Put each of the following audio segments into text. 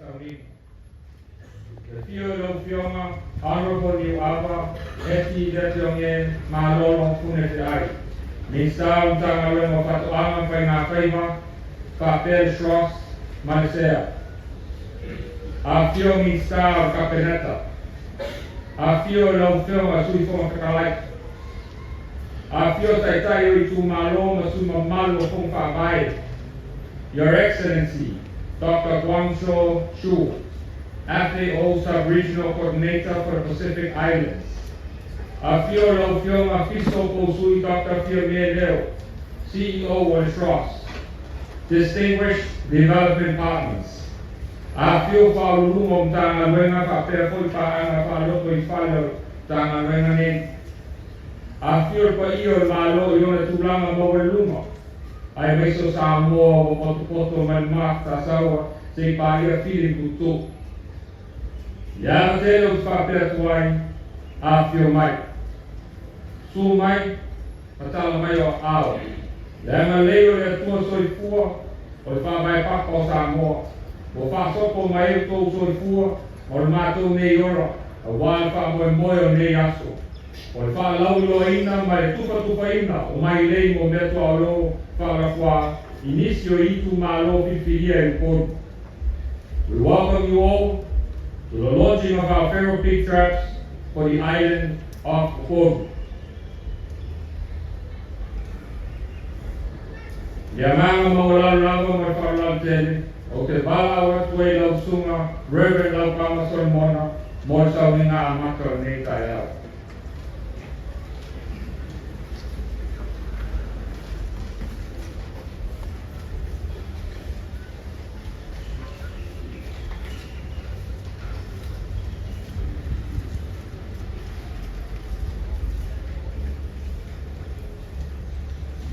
sauniga. Le afio i lau Afioga Honourable Niuava Eti Letionge Malolo Funefeai, Minisita o le Matagaluega o Faatoaga ma Faigafaiva faapea le SROS ma le sea. Afifio Minisita o le Kapeneta. Afifio i lau Afioga Sui Fofoga Fetalai. Afifio Taitai o itumalo ma sui mamalu o Fono Faavae. Your Excellency Dr. Guangzhou Shu, FAO Sub-Regional Coordinator for the Pacific Islands. Afio lau Afioga Fiso Pousui Dr. Fiame Leo, CEO o le SROS. Distinguished Development Partners. Afifio Faauluuluga o Matagaluega faapea foi paaga faalotoifale o Matagaluega nei. Afifio le paia o le Malo i ona tulaga maualuluga, aemaise o Samoa ua potopoto mai le Matasaua se i paia Philip Utu. I le ava tele ou te faapea atu ai, afifio mai. Susu mai, ma tala mai o aao. Le agalelei o le Atua Soifua o le Faavae Papa o Samoa, ua faasopo mai ai outou soifua ma o le matou nei ola aua le faamoemoe o lenei aso, o le faalauiloaina ma le tufatufaina o mailei mo meatuaolo faalafuā i nisi o itumalo filifilia i Upolu. We welcome you all to the launching of our feral pig traps for the island of Upolu. Le agaga maualalo lava ma le faaaloalo tele, ou te valaau atu ai i lau susuga Rev. Laukama Solomona mo le sauniga amata o lenei taeao.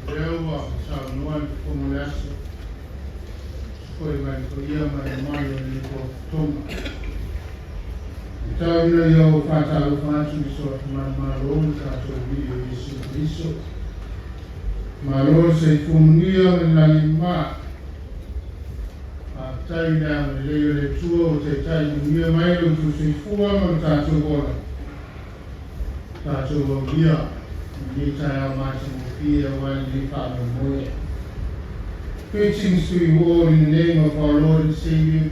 O lea ua saunoa le Fofoga o le Aso, sukoi mai le paia ma le mamalu o lenei pototoga. E tau ina ia ou faatalofa atu i so manumalo i le tatou Alii o Iesu Keriso. Malo le soifua manuia ma le lagi e mama. Faafetai i le agalelei o le Atua ua taitai manuia mai lo outou soifua ma lo tatou ola. Tatou aulia i lenei taeao matagofie aua lenei faamoemoe. Greetings to you all in the name of our Lord and Savior,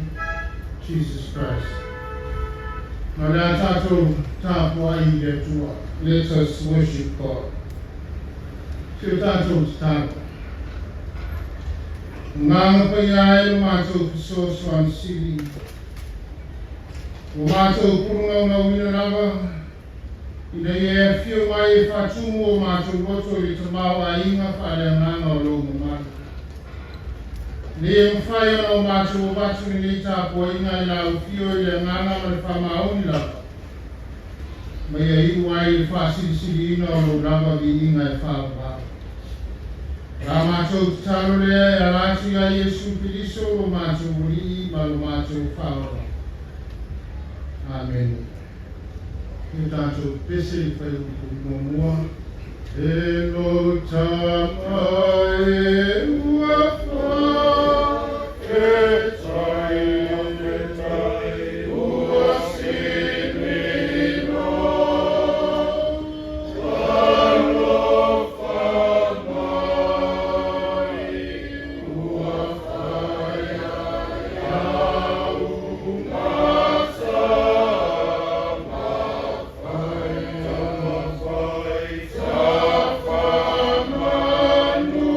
Jesus Christ. Ma o le a tatou tapuai i le Atua. Let us worship God. Si o tatou tatalo. Agaga Paia e lo matou fesoasoani sili. Ua matou pulunaunauina lava, ina ia e afio mai e faatumu o matou loto i le tamaoaiga faaleagaga o lou mamalu. Ina ia mafai ona o matou avatu lenei tapuaiga i lau afio i le agaga ma le faamaoni lava, ma ia iu ai i le faasilisiliina o lou lava viiga e faavavau. O la matou tatalo lea e ala atu ia Iesu Keriso lo matou Alii ma lo matou Faaola. Amene. Ia tatou pese i le fuaiupu muamua. E lo tama e ua fa e tai ua sili no alofa mai ua faia iau mata mafai tafa manu.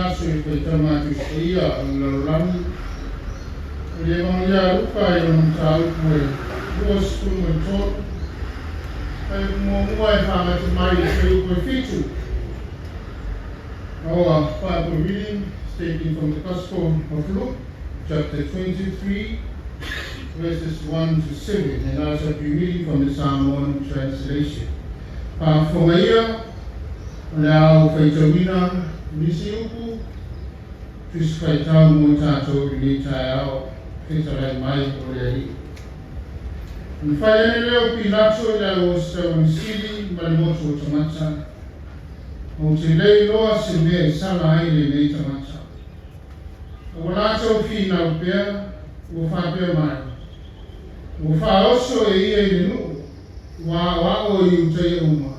aso i le faitauga a Tusi Paia o le lalolagi, o le Evagelia a Luka i lona mataupu e 23, fuaiupu muamua e faagata mai i le fuaiupu e 7. Our Bible reading is taken from the Gospel of Luke, chapter 23, verses 1 to 7, and I shall be reading from the Samoan translation. Faafofoga ia, o le a ou faitauina nisi upu Tusi Faitau mo i tatou i lenei taeao, fetalai mai o le Alii. Ona fai ane lea o Pilato i le auaositaua sili ma le motu o tagata, Ou te le iloa se mea e sala ai lenei tagata. A ua latou finau pea, ua faapea mai, Ua faaoso e ia i le nuu, ua aoao i Iutaia uma,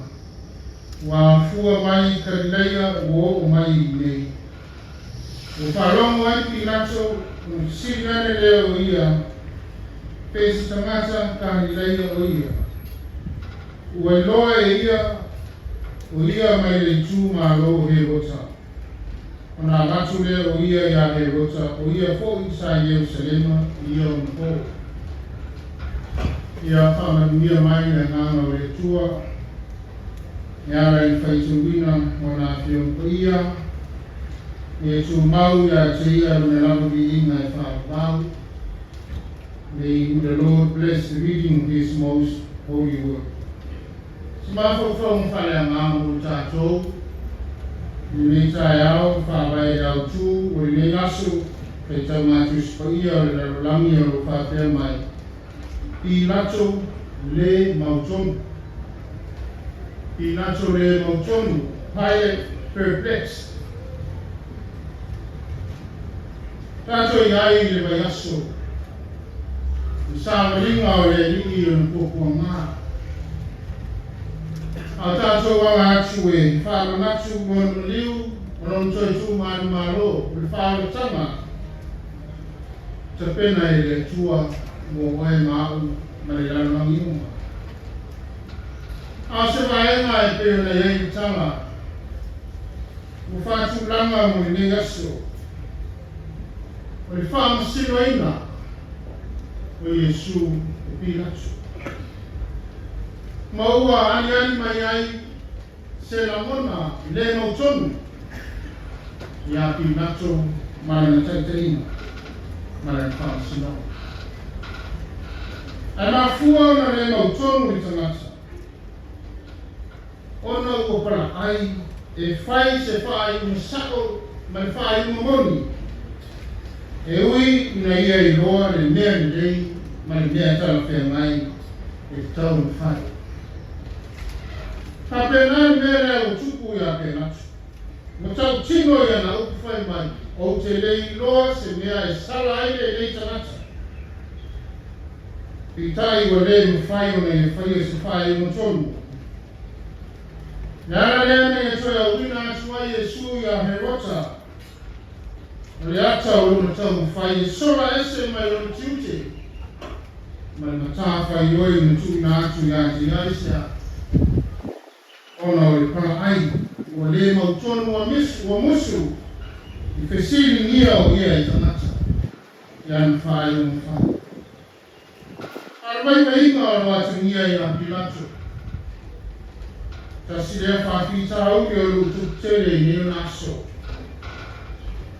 ua afua mai i Kalilaia ua oo mai i inei. Ua faalogo ai Pilato, ona fesili ane lea o ia, Pe se tagata Kalilaia o ia? Ua iloa e ia o ia mai le itumalo o Herota. Ona avatu lea o ia iā Herota, o ia foi sa i Ierusalema i ia ona po. Ia faamanuia mai le Agaga o le Atua e ala i le faitauina o Lana Afioga Paia, ia tumau ia te ia Lona lava viiga e faavavau. May the Lord bless the reading of His most holy word. Se mafaufauga faaleagaga mo tatou i lenei taeao faavae le autu o lenei aso faitauga Tusi Paia o le lalolagi o lo o faapea mai, Pilato le mautonu. Pilato le mautonu, Pilate perplexed. Tatou i ai i le vaiaso, i savaliga o le Alii i ona puapuaga. A o tatou ala atu e faamanatu lona maliu ma lona toe tuumanumalo o le faaolataga tapena e le Atua mo oe ma au ma le lalolagi uma. A o se vaega e pei ona i ai le tala ua faatulaga mo lenei aso, o le faamasinoina o Iesu e Pilato. Ma ua aliali mai ai se lagona le mautonu iā Pilato ma lana taitaiga ma lana faamasinoga. Ae mafua ona le mautonu le tagata, ona ua palaai e fai se faaiuga sa'o ma le faaiuga moni, e ui ina ia iloa le mea lelei ma le mea talafeagai e tatau ona fai. Faapena le mea lea ua tupu iā Pelato. Ua tautino i ana upu fai mai, Ou te le iloa se mea e sala ai lenei tagata. Peitai ua le mafai ona ia faia se faaiuga tonu. Le ala lea na ia toe auina atu ai Iesu iā Herota, o le ata o lona taumafai e sola ese mai lona tiute ma le matafaioi na tuuina atu ia te ia i se a, ona o le palaai ua le mautonu ua musu i fesiligia o ia e tagata i ana faaiuga fai. A o le vaivaiga o lo atagia iā Pilato, tasi lea faafitauli o lou tupu tele i nei ona aso.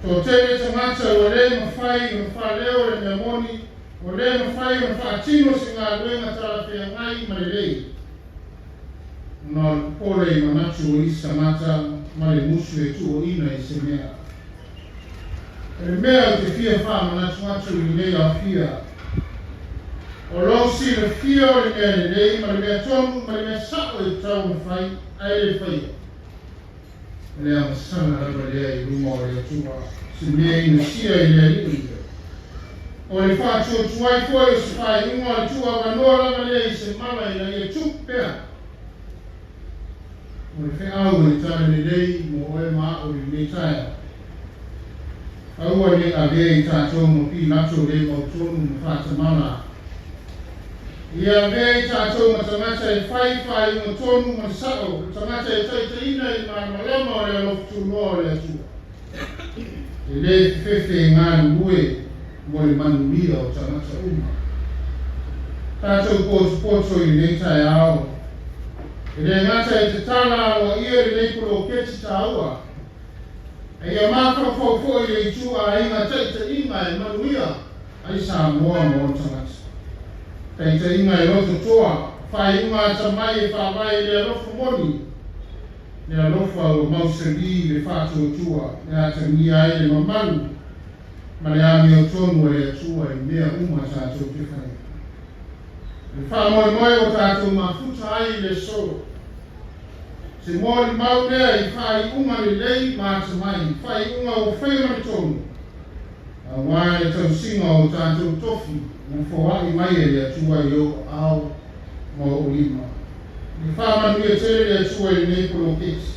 Toatele tagata ua le mafai ona faaleo le mea moni, ua le mafai ona faatino se galuega talafeagai ma lelei, ona o le popole i manatu o isi tagata ma le musu e tuuaina i se mea. O le mea ou te fia faamanatu atu i lenei aofia, o lou silafia o le mea lelei ma le mea tonu ma le mea sa'o e tatau ona fai ae le faia, o le agasala lava lea i luma o le Atua, se mea inosia i le Alii. O le faatuatuai foi o se faaiuga o le tuuavanoa lava lea i se mala ina ia tupu pea. O le feau o le tala lelei mo oe ma a'u i lenei taeao. Aua ne i avea i tatou ma Pilato le mautonu ma faatamala. Ia avea i tatou ma tagata e fai faaiuga tonu ma le sa'o, o tagata e taitaiina i le malamalama o le alofa tunoa o le Atua. E lē fefefe e galulue mo le manuia o tagata uma. Tatou potopoto i lenei taeao. E lē gata e tatala aloaia lenei poloketi tāua. A ia mafaufau foʻi i le ituaiga taʻitaʻiga e manuia ai Samoa ma ona tagata. Taʻitaʻiga e lototoa, faaiuga atamai e faavae i le alofa moni, le alofa ua mausalī le faatuatua e atagia ai le mamalu ma le amiotonu a le Atua i mea uma tatou te faia. Le faamoemoe ua tatou mafuta ai i le aso. Se molimau lea i faaiuga lelei ma atamai, faaiuga ua faia ma le tonu, auā le tausiga o tatou tofi na foaʻi mai e le Atua i ou aao ma ou lima. Ia faamanuia tele le Atua i lenei poloketi.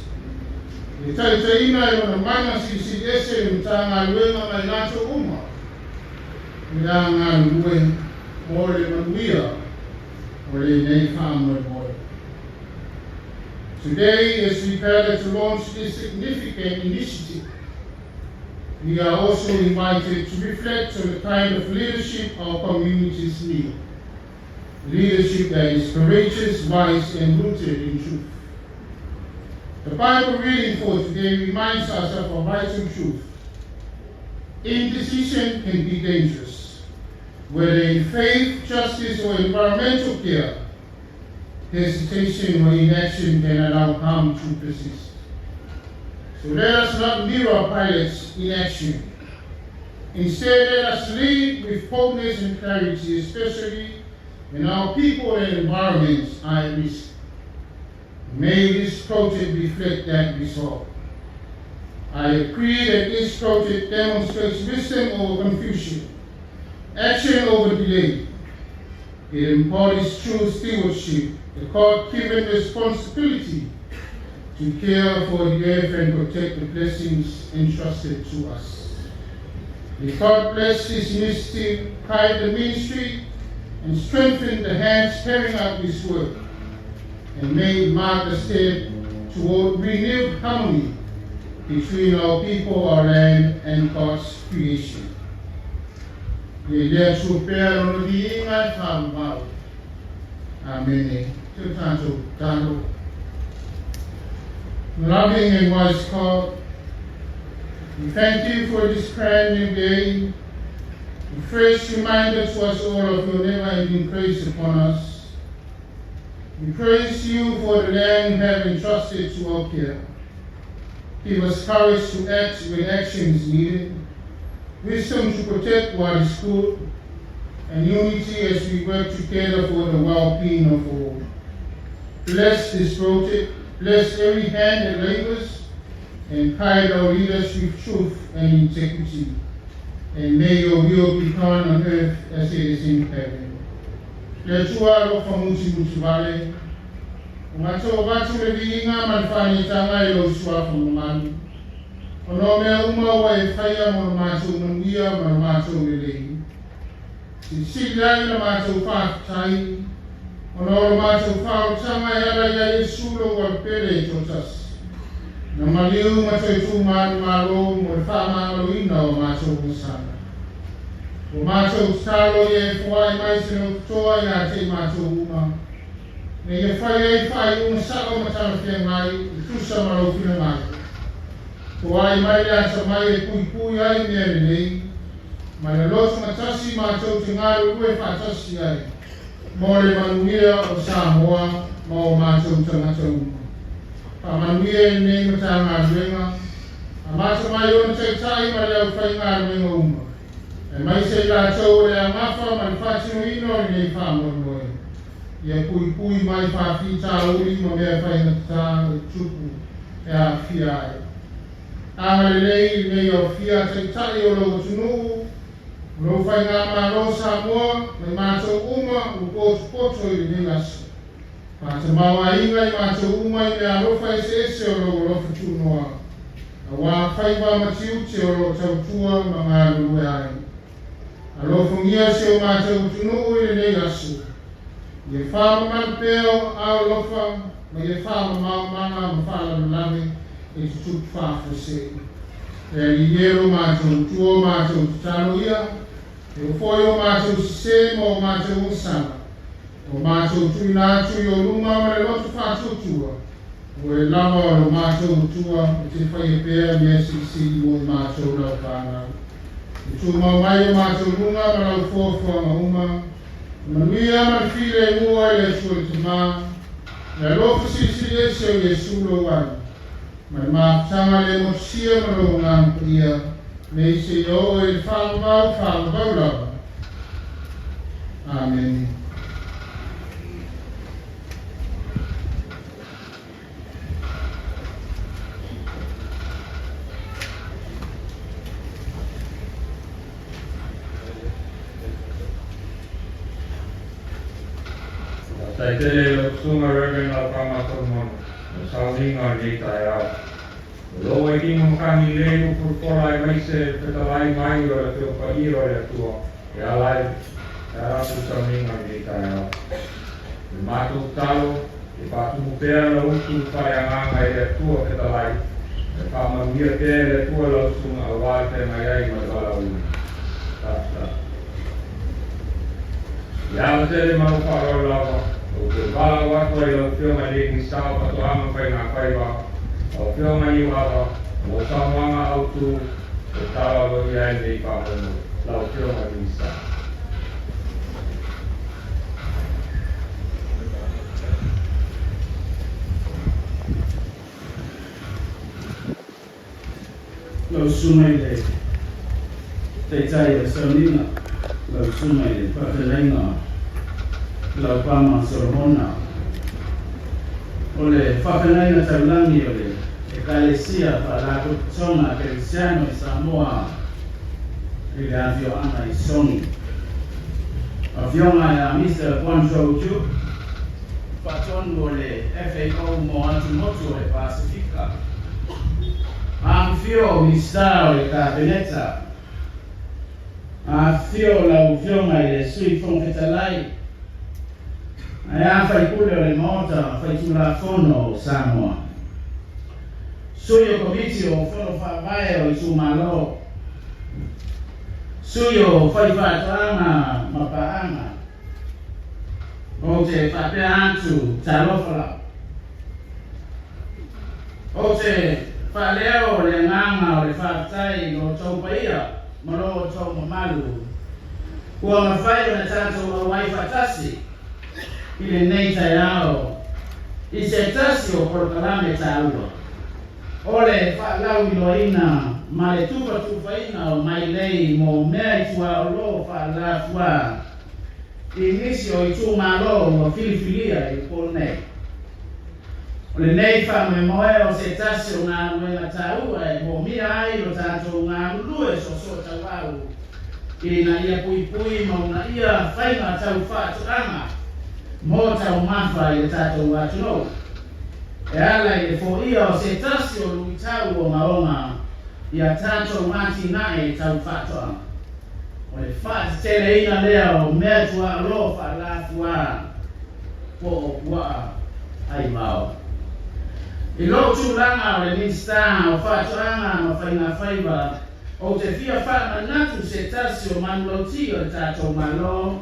Ia taitaiina e lona mana silisili ese le Matagaluega ma i latou uma o le a galulue mo le manuia o lenei faamoemoe. Today, as we gather to launch this significant initiative, we are also invited to reflect on the kind of leadership our communities need. Leadership that is courageous, wise, and rooted in truth. The Bible reading for today reminds us of a vital truth. Indecision can be dangerous. Whether in faith, justice, or environmental care, hesitation or inaction can allow harm to persist. So let us not mirror Pilate's inaction. Instead, let us lead with boldness and clarity, especially when our people and environments are at risk. May this project reflect that resolve. I agree that this project demonstrates wisdom over confusion, action over delay. It embodies true stewardship, the God-given responsibility to care for the earth and protect the blessings entrusted to us. May God bless this initiative, guide the ministry, and strengthen the hands carrying out this work. And may it mark a step toward renewed harmony between our people, our land, and God's creation. Ia i le Atua pea lona viiga e faavavau. Amene. Se tatou tatalo. Loving and wise God, we thank you for this brand new day, a fresh reminder to us all of your never-ending grace upon us. We praise you for the land you have entrusted to our care. Give us courage to act when action is needed, wisdom to protect what is good, and unity as we work together for the well-being of all. Bless this project, bless every hand that labors, and guide our leaders with truth and integrity. And may your will be done on earth as it is in heaven. Le Atua alofa musumusu vale, ua matou avatu le viiga ma le faanetaga i lou suafa mamalu. Ona o mea uma ua e faia mo le matou manuia ma le matou lelei. Silisili ai la matou faafetai, ona o le matou faaolataga e ala iā Iesu lou Alopele e toatasi, na maliu ma toe tumanumalo mo le faamagaloina o matou agasala. Ua matou tatalo ia e foai mai se lototoa iā te i matou uma, ina ia fai ai faaiuga saʻo ma talafeagai e tusa ma lou finagalo. Foai mai le atamai e puipui ai mea lelei, ma le lotogatasi matou te galulue faatasi ai mo le manuia o Samoa ma o matou tagata uma. Faamanuia i lenei Matagaluega, amata mai ona taitai ma le aufaigaluega uma, aemaise i latou o le a gafa ma le faatinoina o lenei faamoemoe. Ia puipui mai faafitauli ma mea faigatā e tupu e aafia ai. Agalelei i lenei aofia a taitai o lou atunuu, o lou faigamalo Samoa ma i matou uma ua potopoto i lenei aso. Faatamaoaiga i matou uma i meaalofa eseese o lou alofa tuunoa, auā faiva ma tiute o lo o tautua ma galulue ai. Alofagia si o matou atunuu i lenei aso. Ia faamamalu pea ou aao alofa ma ia faamamao mana ma faalavelave e tutupu faafuasei. E Alii e lo matou Matua, o matou tatalo ia, e oo foi o matou sesē ma o matou agasala, ua matou tuuina atu i ou luma ma le loto faatuatua, o oe lava o lo matou Matua e te faia pea mea silisili mo i matou lau fanau. E tumau mai o matou luga ma lau foafoaga uma, le manuia ma le filemu ai le Atua le Tama, le alofa silisili ese o Iesu lou Alii, ma le mafutaga le motusia ma lou Agaga Paia, nei seia oo i le faavavau faavavau lava. Amene. Faafetai tele i lau Susuga Rev. Laupama Solomon mo sauniga o lenei taeao. O lou aikiga matagi lelei ua folafola aemaise le fetalai mai o le Afioga Paia o le Atua e ala ai e ala atu i sauniga o lenei taeao. O le matou tatalo, ia faatumu pea lau utu faaleagaga i le Atua fetalai, ma e faamanuia pea e le Atua lau susuga aua le feagai ai ma le valaauina. Faafetai. Ia ava tele ma lou faaaloalo lava, ou te valaau atu ai i lau Afioga i le Minisita o Faatoaga ma Faiga Faiva, lau Afioga Niuava, mo lau saunoaga autu e tatalo aloaia ai lenei faamoemoe. Lau Afioga i le Minisita. Lau Susuga i le Taitai o le Sauniga, lau Susuga i le Faafeagaiga Laupama Solomona, o le Faafeagaiga Taulagi o le Ekalesia Faalapotopotoga Kerisiano i Samoa i le afioaga i Sogi. Afioga ia Mister Guangzhou Ju, Faatonu o le FAO mo Atumotu o le Pasefika. Afifio o Minisita o le Kapeneta. Afifio lau Afioga i le Sui Fofoga Fetalai ae a faipule o le Maota Faitulafono o Samoa. Sui o Komiti o Fono Faavae o Itumalo. Sui o Faifaatoaga ma Paaga. Ou te faapea atu, Talofa lava. Ou te faaleo le agaga o le faafetai i lo outou paia ma lo outou mamalu ua mafai ona tatou auai faatasi i lenei taeao i se tasi o polokalame taua o le faalauiloaina ma le tufatufaina o mailei mo mea i tuaolo faalafua i nisi o itumalo ua filifilia i le po nei. O lenei faamoemoe o se tasi o galuega taua e moomia ai lo tatou galulue soosoo tauau ina ia puipui ma uunaia faiga tau faatoaga mo taumafa i le tatou atunuu e ala i le foia o se tasi o luitau ogaoga i a tatou atinae tau faatoaga. O le faateteleina lea o mea tuaolo faalafuā po o puaa aivao. I lou tulaga o le Minisita o Faatoaga ma Faiga Faiva, ou te fia faamanatu se tasi o manulauti o le tatou Malo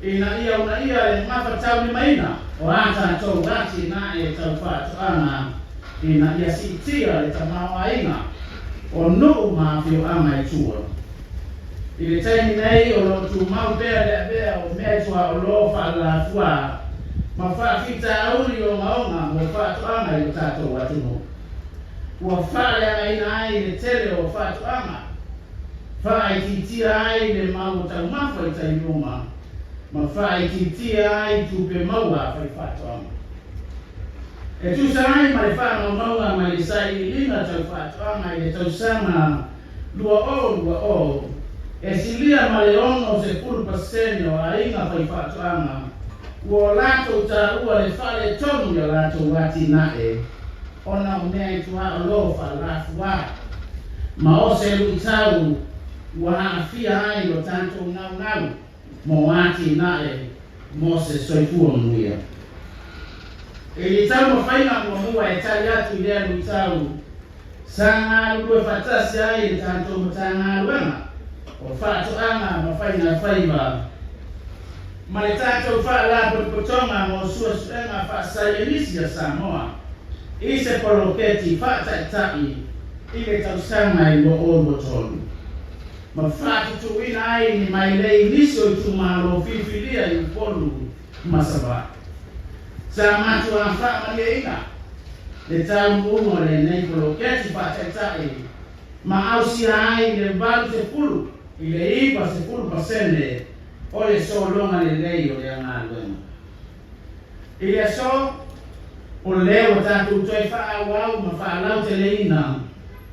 ina ia uunaia le gafataulimaina o a tatou atinae tau faatoaga ina ia siitia le tamaoaiga o nuu ma afioaga i tua. I le taimi nei, o lo o tumau pea le avea o mea i tuaolo faalalafuā ma faafitauli ogaoga mo faatoaga i lo tatou atunuu. Ua faaleagaina ai le tele o faatoaga, faaitiitia ai le mau o taumafa i taimi uma, ma faaitiitia ai tupe maua a faifaatoaga. E tusa ai ma le faamaumauga mai le sailiiliga tau faatoaga i le tausaga 2020, e silia ma le 60% o aiga faifaatoaga ua o latou taua le faaletonu i a latou atinae ona o mea i tuaolo faalafuā ma o se luitau ua aafia ai lo tatou naunau mo atinae mo se soifua manuia. I le taumafaiga muamua e tali atu i lea luitau, Sa galulue faatasi ai le tatou Matagaluega o Faatoaga ma Faiga Faiva ma le tatou Faalapotopotoga mo Suesuega Faasaienisi a Samoa i se poloketi faataitai i le tausaga e 2023 ma faatutuuina ai ni mailei i nisi o itumalo filifilia i Upolu ma Savaii. Sa matuā faamalieina le taunuuga o lenei poloketi faataitai ma ausia ai le 80 i le 90% o le sologa lelei o lea galuega. I le aso, o lea ua tatou toe faaauau ma faalauteleina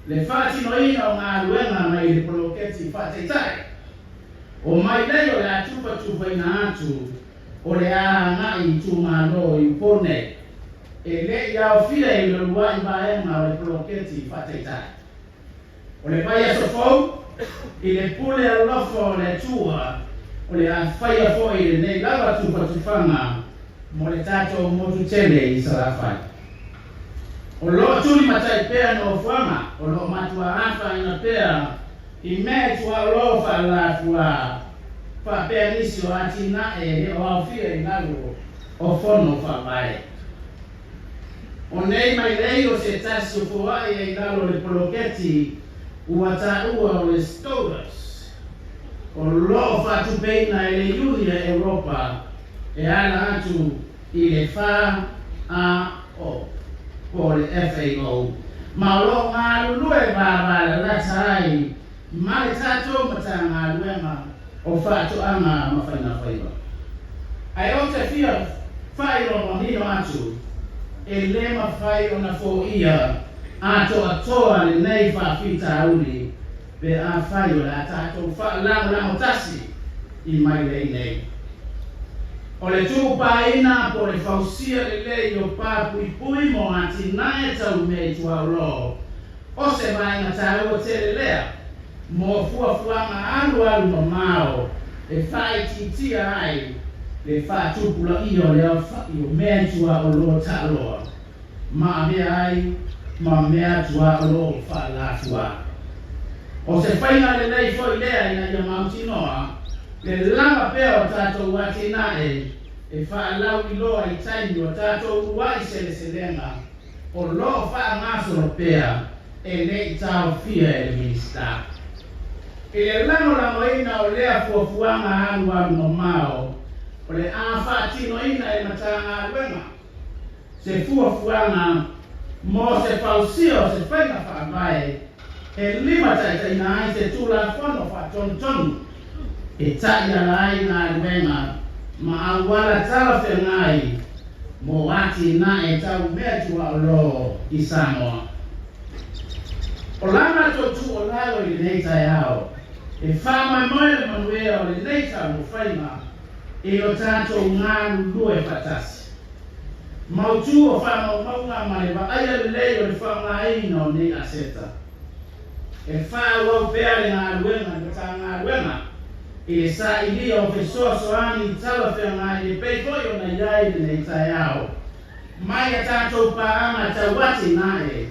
le faatinoina o galuega mai le poloketi faataitai. O mailei o le a tufatufaina atu o le a agai i itumalo i Upolu nei, e le i aofia i le uluai vaega o le poloketi faataitai. O le vaiaso fou, i le pule alofa o le Atua, o le a faia foi lenei lava tufatufaga mo le tatou motu tele i Salafai. O lo o tulimatai pea nofoaga o lo o matua afaina pea i mea e tuaolo faalafua faapea nisi o atinae e le o aofia i lalo o Fono Faavae. O nei mailei o se tasi o foai ai lalo o le poloketi ua taua o le SCOTUS, o lo o faatupeina e le Iuni a Europa e ala atu i le FAO po o le FAO, ma o lo o galulue vavalalata ai ma le tatou Matagaluega o Faatoaga ma Faigafaiva. Ae ou te fia faailoa manino atu, e le mafai ona foia atoatoa lenei faafitauli pe afai o le a tatou faalagolago tasi i mailei nei. O le tuupaina po o le fausia lelei o pa puipui mo atinae tau mea i tuaolo, o se vaega taua tele lea mo fuafuaga alualu mamao e faaitiitia ai le faatupulaia o le aofai o mea i tuaolo taaloa ma avea ai ma mea tuaolo faalafua. O se faiga lelei foi lea ina ia mautinoa le lava pea o tatou atinae e faalauiloa i taimi o tatou uluai seleselega o lo o faagasolo pea e le i taofia e le Minisita. I le lagolagoina o lea fuafuaga alualu mamao o le a faatinoina e le Matagaluega se fuafuaga mo se fausia o se faiga faavae e limataitaiina ai se Tulafono Faatonutonu e taiala ai galuega ma auala talafeagai mo atinae tau mea tuaolo i Samoa. O la matou tuualalo i lenei taeao, e faamoemoe le manuia o lenei taumafaiga i lo tatou galulue faatasi. Mautu o faamaumauga ma le vaaia lelei o le faaaogaina o nei aseta. E faaauau pea le galuega a le Matagaluega i le sailia o fesoasoani i talafeagai e pei foi ona i ai lenei taeao mai a tatou paaga tau atinae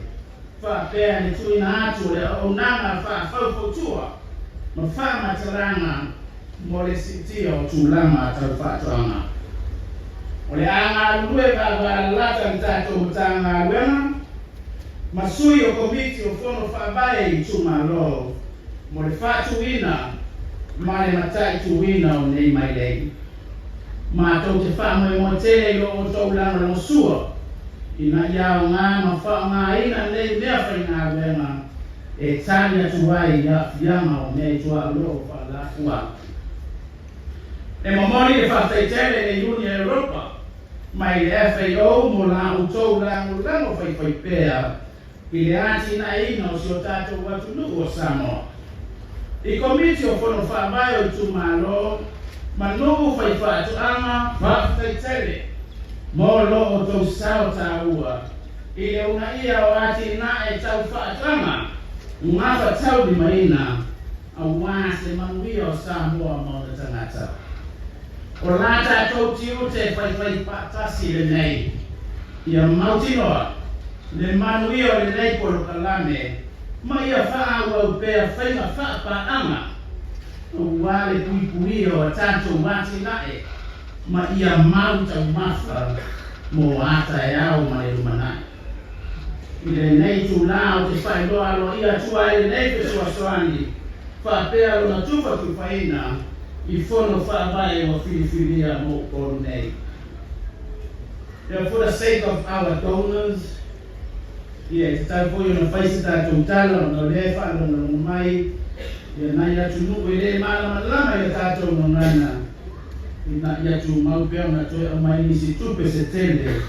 faapea le tuuina atu o le auaunaga faafaufatua ma faamatalaga mo le siitia o tulaga tau faatoaga. O le a galulue vaavaalalata le tatou Matagaluega ma sui o Komiti o Fono Faavae i itumalo mo le faatuina ma le mataituina o nei mailei. Matou te faamoemoe tele i lo outou lagolagosua ina ia aoga ma faaaogaina nei mea faigaluega e tali atu ai i aafiaga o mea i tuaolo faalafua. E momoli le faafetai tele i le Iuni a Europa mai le FAO mo la outou lagolago faifaipea i le atinaeina o si o tatou atunuu o Samoa. I Komiti o Fono Faavae o Itumalo ma nuu faifaatoaga, faafetai tele mo lo outou sao taua i le uunaia o atinae tau faatoaga gafataulimaina aua se manuia o Samoa ma ona tagata. O la tatou tiute faifaifaatasi lenei ia mautinoa. Le manuia o lenei polokalame ma ia faaauau pea faiga faapaaga aua le puipuia o a tatou atinae ma ia mau taumafa mo a taeao ma le lumanai. I lenei itulā ou te faailoa aloaia atu ai lenei fesoasoani faapea lona tufatufaina i Fono Faavae ua filifilia mo Upolu nei. For the sake of our donors, ia e tatau foi ona fai se tatou tala ona o lea e faalogologo mai ia nai atunuu e le malamalama i a tatou gagana ina ia tumau pea ona toe aumai nisi tupe se tele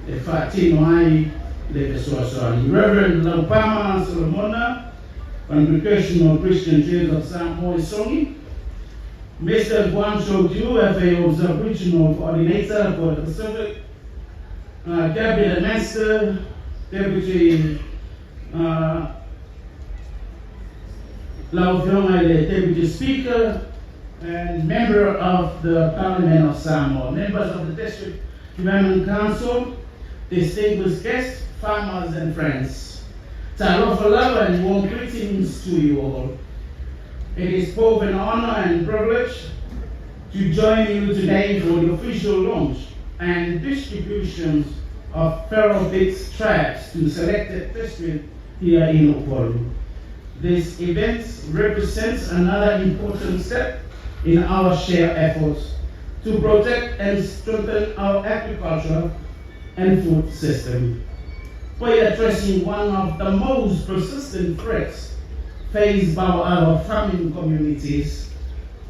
e faatino ai le fesoasoani. Reverend Laupama Solomona, Congregational Christian Church of Samoa i Sogi, Mr. Guangzhou Qiu, FAO Sub-Regional Coordinator for the Pacific, Cabinet Master, Deputy lau Afioga i le Deputy Speaker and Member of the Parliament of Samoa, members of the District Development Council, distinguished guests, farmers and friends. Talofa lava and warm greetings to you all. It is both an honor and privilege to join you today for the official launch and distributions of feral pigs traps to selected districts here in Upolu. This event represents another important step in our shared efforts to protect and strengthen our agriculture and food system by addressing one of the most persistent threats faced by our farming communities,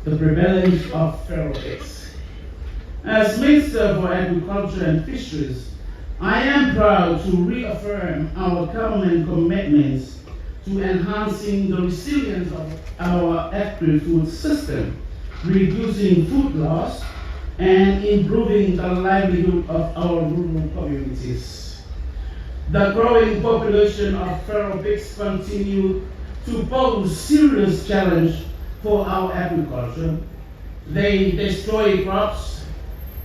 the prevalence of feral pigs. As Minister for Agriculture and Fisheries, I am proud to reaffirm our government commitments to enhancing the resilience of our agri-food system, reducing food loss, and improving the livelihood of our rural communities. The growing population of feral pigs continue to pose serious challenge for our agriculture. They destroy crops,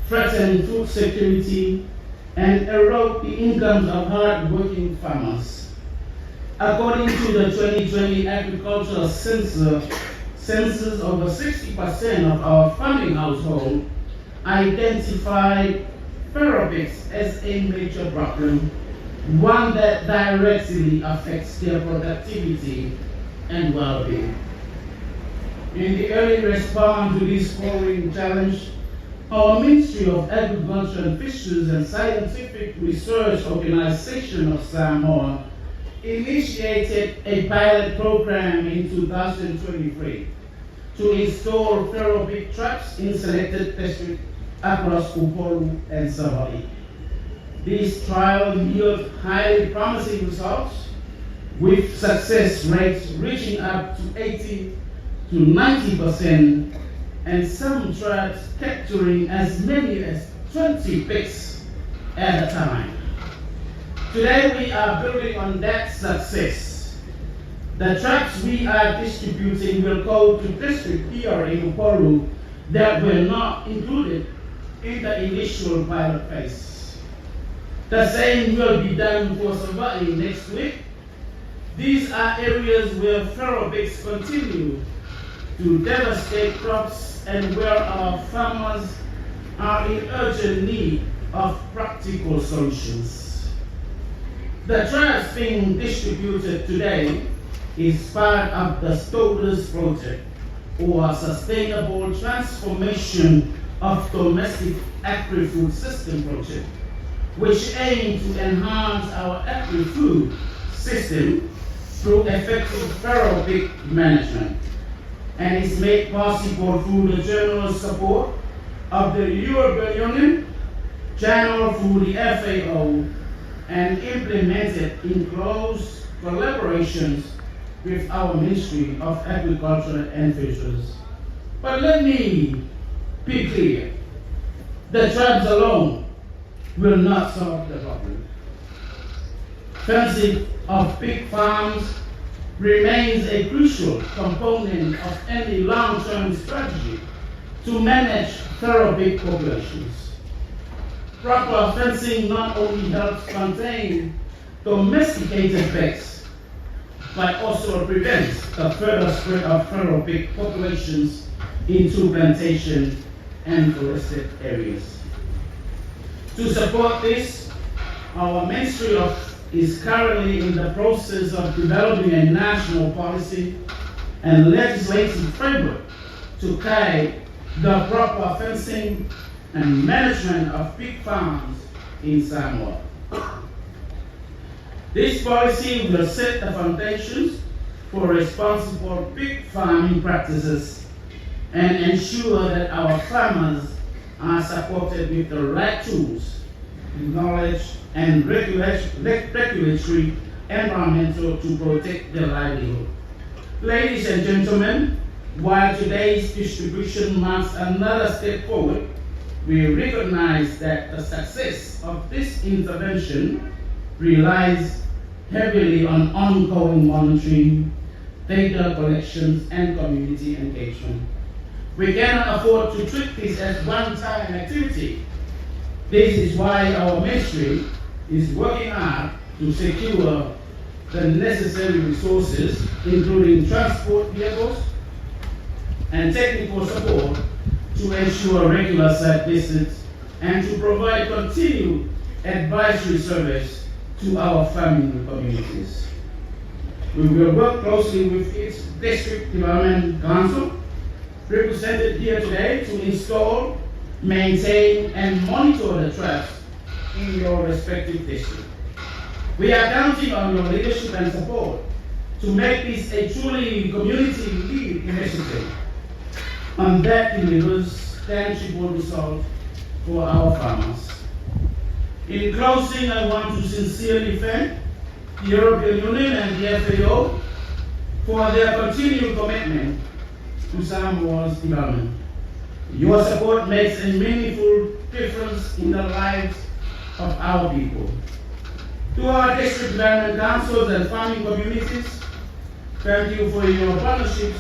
threaten food security, and erode the incomes of hard-working farmers. According to the 2020 Agricultural Census, over 60% of our farming households identified feral pigs as a major problem, one that directly affects their productivity and well-being. In the early response to this growing challenge, our Ministry of Agriculture and Fisheries and Scientific Research Organization of Samoa initiated a pilot program in 2023 to install feral pig traps in selected districts across Upolu and Savaii. This trial yielded highly promising results, with success rates reaching up to 80 to 90%, and some traps capturing as many as 20 pigs at a time. Today we are building on that success. The traps we are distributing will go to districts here in Upolu that were not included in the initial pilot phase. The same will be done for Savaii next week. These are areas where feral pigs continue to devastate crops and where our farmers are in urgent need of practical solutions. The traps being distributed today is part of the Stotus project, or Sustainable Transformation of Domestic Agri-Food System project, which aims to enhance our agri-food system through effective feral pig management, and is made possible through the generous support of the European Union, channeled through the FAO, and implemented in close collaborations with our Ministry of Agriculture and Fisheries. But let me be clear, the traps alone will not solve the problem. Fencing of pig farms remains a crucial component of any long-term strategy to manage feral pig populations. Proper fencing not only helps contain domesticated pigs, but also prevents the further spread of feral pig populations into plantation and forested areas. To support this, our Ministry is currently in the process of developing a national policy and legislative framework to guide the proper fencing and management of pig farms in Samoa. This policy will set the foundations for responsible pig farming practices and ensure that our farmers are supported with the right tools, knowledge, and regulatory environmental to protect their livelihood. Ladies and gentlemen, while today's distribution marks another step forward, we recognize that the success of this intervention relies heavily on ongoing monitoring, data collections, and community engagement. We cannot afford to treat this as one-time activity. This is why our ministry is working hard to secure the necessary resources, including transport vehicles and technical support, to ensure regular site visits and to provide continued advisory service to our farming communities. We will work closely with each district development council represented here today to install, maintain, and monitor the traps in your respective district. We are counting on your leadership and support to make this a truly community-led initiative, and that delivers tangible results for our farmers. In closing, I want to sincerely thank the European Union and the FAO for their continued commitment to Samoa's development. Your support makes a meaningful difference in the lives of our people. To our district development councils and farming communities, thank you for your partnerships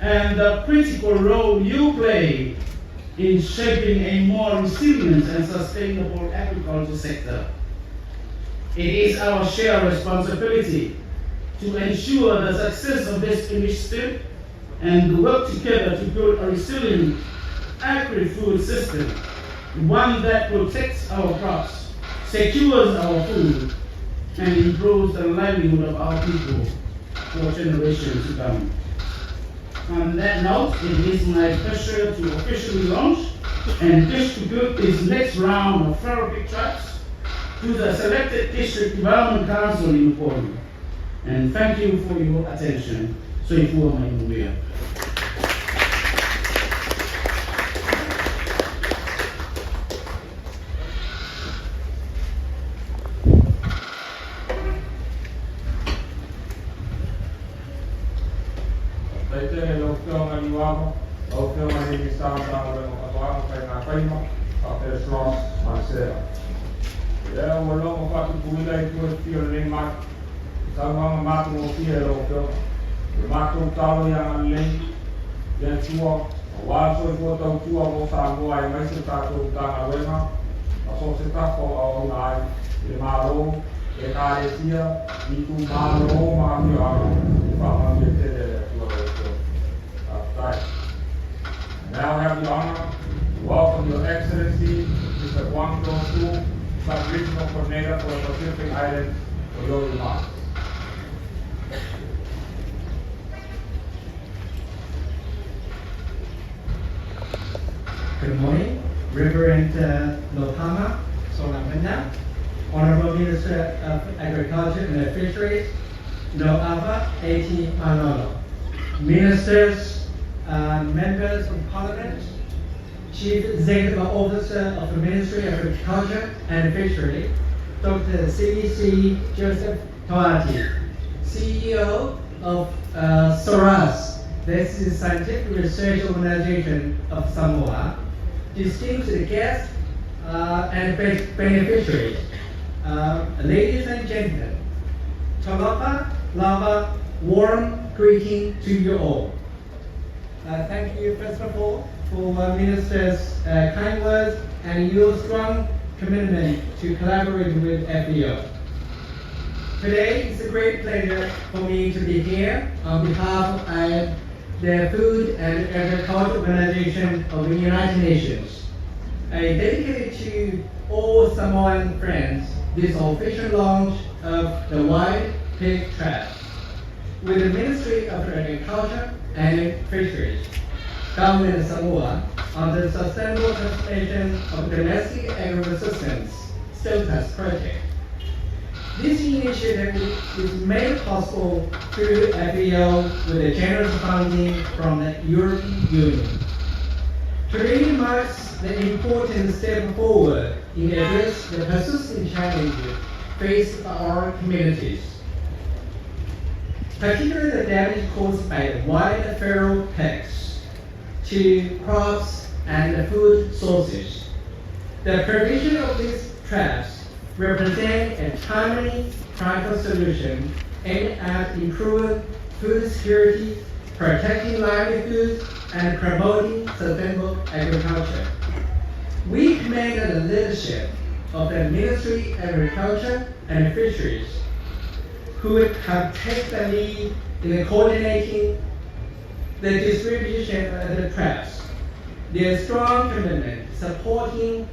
and the critical role you play in shaping a more resilient and sustainable agriculture sector. It is our shared responsibility to ensure the success of this initiative and work together to build a resilient agri-food system, one that protects our crops, secures our food, and improves the livelihood of our people for generations to come. On that note, it is my pleasure to officially launch and distribute this next round of feral pig traps to the selected District Development Council in Upolu. And thank you for your attention. Soifua ma ia manuia. Faafetai tele i lau Afioga Niuava, lau Afioga i le Minisita o Matagaluega o Faatoaga ma Faiga Faiva, faapea SROS ma le SERA. O lea ua logo faatupulaia i tua i fia o lenei Maota, i saunoaga matagofie a lau Afioga. O le matou talo ia agalelei le Atua aua le soifua tautua mo Samoa aemaise le tatou Matagaluega ma so o se tafa o auauna ai i le Malo, Ekalesia, itumalo ma afioaga e faamanuia tele e le Atua lau Afioga. Faafetai. I now have the honor to welcome Your Excellency, Mr. Guangzhou Su, Sub-Regional Coordinator for the Pacific Islands, for your remarks. Good morning, Reverend Nopama Solamena, Honorable Minister of Agriculture and Fisheries, Noava A.T. Manolo, Ministers, Members of Parliament, Chief Executive Officer of the Ministry of Agriculture and Fisheries, Dr. C.C. Joseph Toati, CEO of SORAS, this is Scientific Research Organization of Samoa, distinguished guests and beneficiaries, ladies and gentlemen, Talofa lava, warm greeting to you all. Thank you, first of all, for Minister's kind words and your strong commitment to collaborate with FAO. Today is a great pleasure for me to be here on behalf of the Food and Agriculture Organization of the United Nations. I dedicate to all Samoan friends this official launch of the Wild Pig Trap with the Ministry of Agriculture and Fisheries, Government of Samoa, on the Sustainable Transformation of Domestic Agricultural Systems, STOTAS project. This initiative is made possible through FAO with the generous funding from the European Union. Today marks the important step forward in addressing the persistent challenges faced by our communities, particularly the damage caused by wild feral pigs to crops and food sources. The provision of these traps represent a timely, practical solution aimed at improving food security, protecting livelihoods, and promoting sustainable agriculture. We commend the leadership of the Ministry of Agriculture and Fisheries, who have taken the lead in coordinating the distribution of the traps. Their strong commitment supporting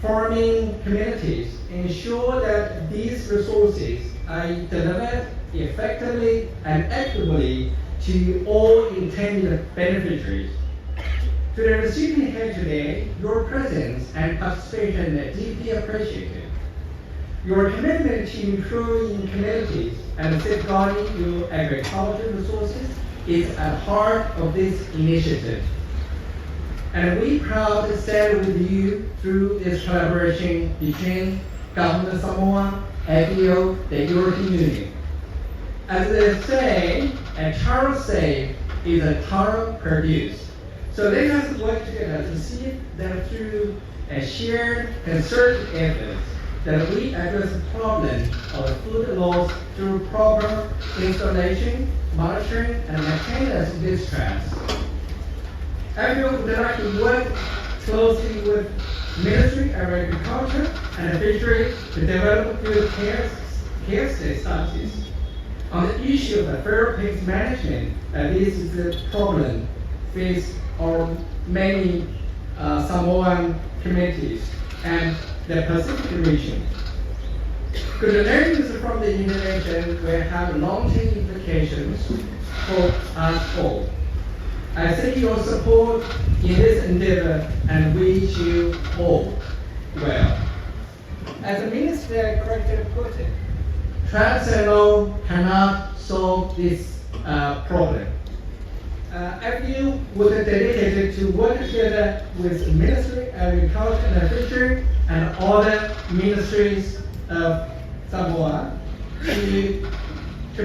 farming communities ensure that these resources are delivered effectively and equitably to all intended beneficiaries. To the recipient here today, your presence and participation are deeply appreciated. Your commitment to improving communities and safeguarding your agricultural resources is at the heart of this initiative. And we proud to stand with you through this collaboration between Government of Samoa, FAO, the European Union. As they say, a taro saved is a taro produced. So let us work together to see that through a shared concerted effort that we address the problem of food loss through proper installation, monitoring, and maintenance of these traps. FAO would like to work closely with Ministry of Agriculture and Fisheries to develop good care studies on the issue of the feral pigs management. This is a problem faced on many Samoan communities and the Pacific region. Good learnings from the intervention will have long-term implications for us all. I seek your support in this endeavor and wish you all well. As the minister correctly put it, traps alone cannot solve this problem. FAO was dedicated to work together with Ministry of Agriculture and Fisheries and other ministries of Samoa to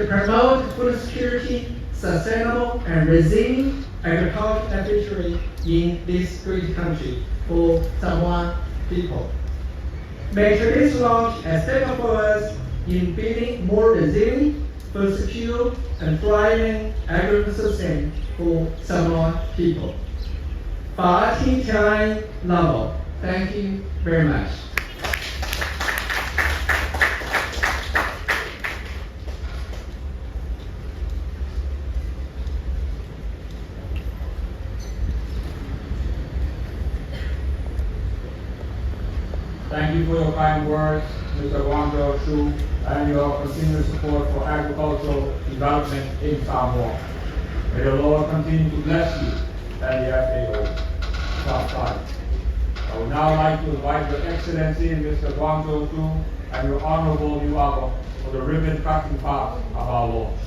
promote food security, sustainable and resilient agriculture and fishery in this great country for Samoa people. May today's launch a step forward in building more resilient, food secure, and thriving agricultural system for Samoa people. Fa'afetai lava. Thank you very much. Thank you for your kind words, Mr. Guangzhou Xu, and your continued support for agricultural development in Samoa. May the Lord continue to bless you and the FAO. Five. I would now like to invite Your Excellency, Mr. Guangzhou Xu, and Your Honorable Niuava for the ribbon cutting part of our launch.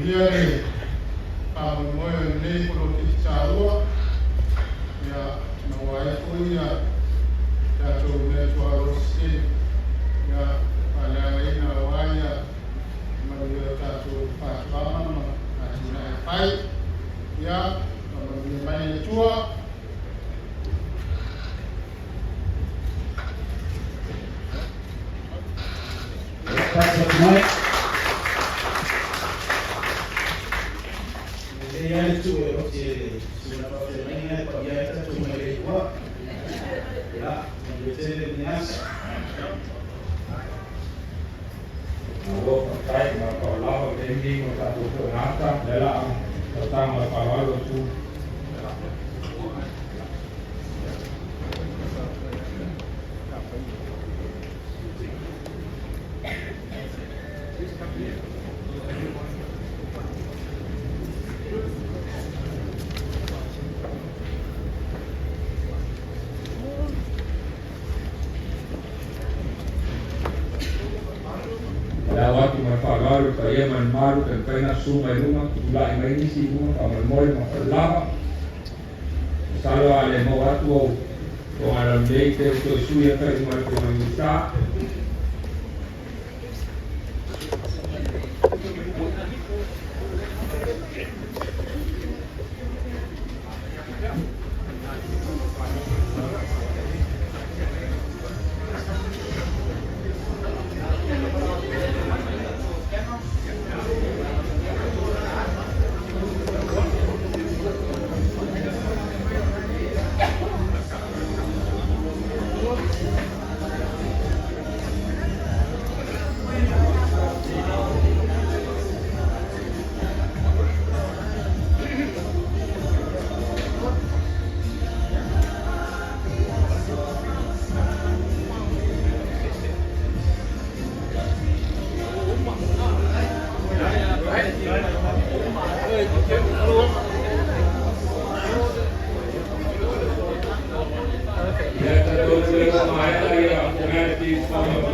Manuia le faamoemoe o lenei poloketi taua, ia maua ai foi ia tatou meatoalositele, ia faaleagaina auā ia manuia o tatou faatoaga ma atinae fai. Ia faamanuia mai le Atua. Tasi mai. Lelei lava le tuu e oti e le susuga faafeagaiga e paia ai tatou mai le Atua. Ia, manuia tele lenei aso. Malo faafetai ma faaolava le taimi mo tatou fonotaga lea la tautaga ma le faaaloalo atu. Le alo atu ma le faaaloalo i le paia ma le mamalu pe mafai ona susu mai luma, tutulai mai nisi i luma faamolemole ma falelava. Masalo a le maua atu au togalalelei te o toe sui e fai uma le Afioga i le Minisita. Ia tatou pule ua maea ia formalities.